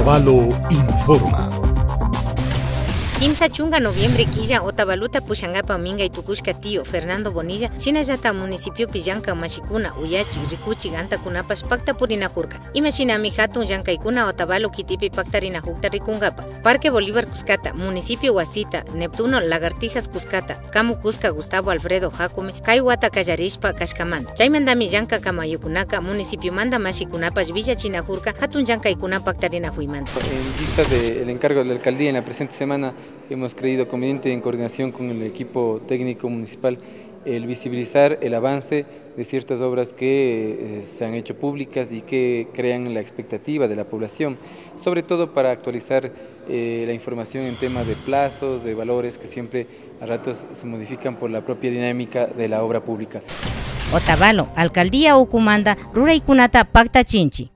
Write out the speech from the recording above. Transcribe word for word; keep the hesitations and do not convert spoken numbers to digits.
Otavalo informa. Kimsa chunka noviembre killa Otavaluta pushankapa minkay tukushka tiyo Fernando Bonilla, shinallata municipiopi llankan mashikuna, uyachik, rikuchik antakunapash paktapurinajurka. Imashinami jatun llankaykuna Otavalo kitipi paktarinajukta rikunkapa. Parque Bolívar kuskata, municipio wasita, Neptuno Lagartijas kuskata, Kamu kuska Gustavo Alfredo Jacome kay wata kallarishpa kashkamanta. Chaymantami llanka kamayukunaka municipiomanta mashikunapash villachinajurka jatun llankaykuna paktarinajuymanta. En vista del encargo de la alcaldía, en la presente semana hemos creído conveniente, en coordinación con el equipo técnico municipal, el visibilizar el avance de ciertas obras que, eh, se han hecho públicas y que crean la expectativa de la población, sobre todo para actualizar, eh, la información en tema de plazos, de valores que siempre a ratos se modifican por la propia dinámica de la obra pública. Otavalo, alcaldía ukumanta ruraykunata paktachinchik.